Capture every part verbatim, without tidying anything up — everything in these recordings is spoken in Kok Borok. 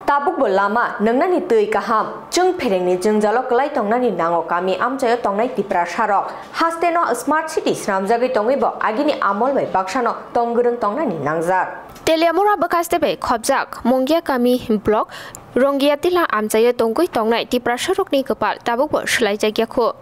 Tabukbo lama nwngnani twi kaham, chwng pherengni jwngjalo kwlai tongnani nango kami amchaio tongnai Tiprasarok. Hasteno Smart City swnamjagwi tongwibo agini amol bai baksano tong gwrwng tongnani nangjak. Teliamura bwkhaste bai khopjak Mongia kami block Rongiatila amchaio tongwi tongnai Tiprasarokni kwpal tabukbo swlaijakya kho.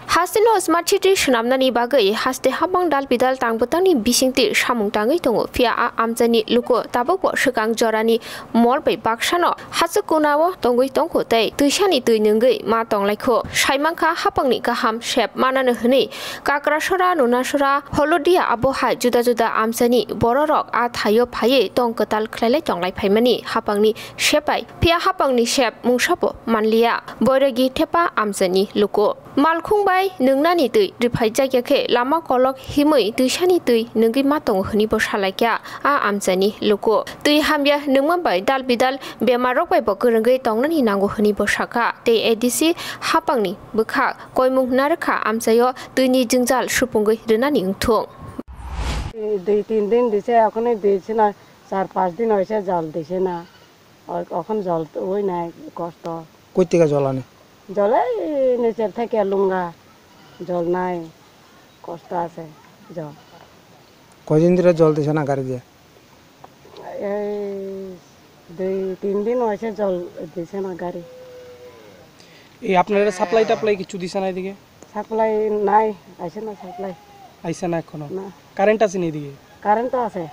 Hasteno Smart City swnamnani bagwi haste habang dal bidal tang bwtangni bisingtwi samung tangwi tongo, phiya a amchaini luku tabukbo swkang jorani mol bai baksano hachwk kunao tongwi tongkho tei twisani twi nwngwi ma tonglaikho. Saimankha hapangni kaham sep manano hwnwi Kakrasora, Nunasora, Holodia abo hai juda juda amchaini bororok a thaio phaiwi tong kwtal khlailai tonglai phaimani hapangni sep bai. Phiya hapangni sep mungsabo manliya. Boiragi thepa amchaini luku. Malkhung bai nwngnani twi rwphaijakya khe lama kolok himwi twisani twi nwngwi ma tongo hwnwibo salaikha a amchaini luku. Twi hamya nwngma bai dal bidal bemarrok baibo kwrwngwi tongnani nango hwnwibo sakha. Tei A D C hapangni bwkha koimung narwkha amchaio twini jwngjal supungwi rwnani wngthung. দুই তিন দিন দিছে, এখনই দিছে না, চার পাঁচ দিন হয়েছে জল দিছে না। অ-, এখন জল তো ওই নাই, কষ্ট। কই থেকে জল আনে? জল এই নিচের থেকে লুঙ্গা, জল নাই, কষ্ট আছে জল। কয়দিন ধরে জল দিছে না গাড়ি দিয়ে? এই দুই তিন দিন হয়েছে জল দিছে না গাড়ি। এই আপনারা সাপ্লাই টাপ্লাই কিছু দিছে না এদিকে? সাপ্লাই নাই, আইছে না সাপ্লাই। আইছে না এখনো? না। কারেন্ট আছে নি এদিকে? কারেন্ট তো আছে।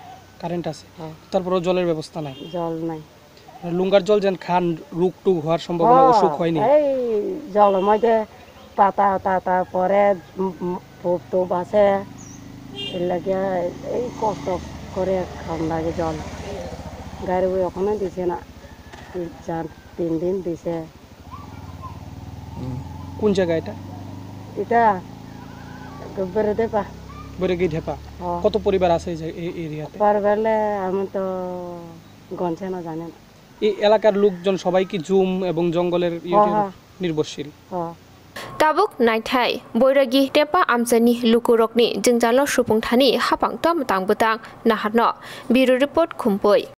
কারেন্ট আছে। হ্যাঁ। তারপরেও জলের ব্যবস্থা নাই? জল নাই। লুঙ্গার জল যেন খান, রোগ টোগ হওয়ার সম্ভাবনা, হ্যাঁ, অসুখ হয়নি? এই জলের মধ্যে পাতা টাতা পরে, উম, উম, পোপ টোপ আছে, এর লাগে এই কষ্ট করে খাওয়ান লাগে জল। গাড়ি ওই ওখানে দিছে না, তিন চার, তিন দিন দিছে। হুম। কোন জায়গা এটা? এটা বেড়ে দেবা। বেড়ে গেট হেপা। হ্যাঁ। কত পরিবার আছে এই যে, এই এরিয়াতে? পরিবারে আমি তো গনছে না, জানি না। এই এলাকার লোকজন সবাই কি জুম এবং জঙ্গলের ইয়েতে হ্যাঁ, হ্যাঁ। নির্ভরশীল? হ্যাঁ। Tabuk naithai, Boiragi tepa amchaini lukurokni jwngjalo supung thani hapang tamo tang bwtang naharno. Bureau Report, Khumpui.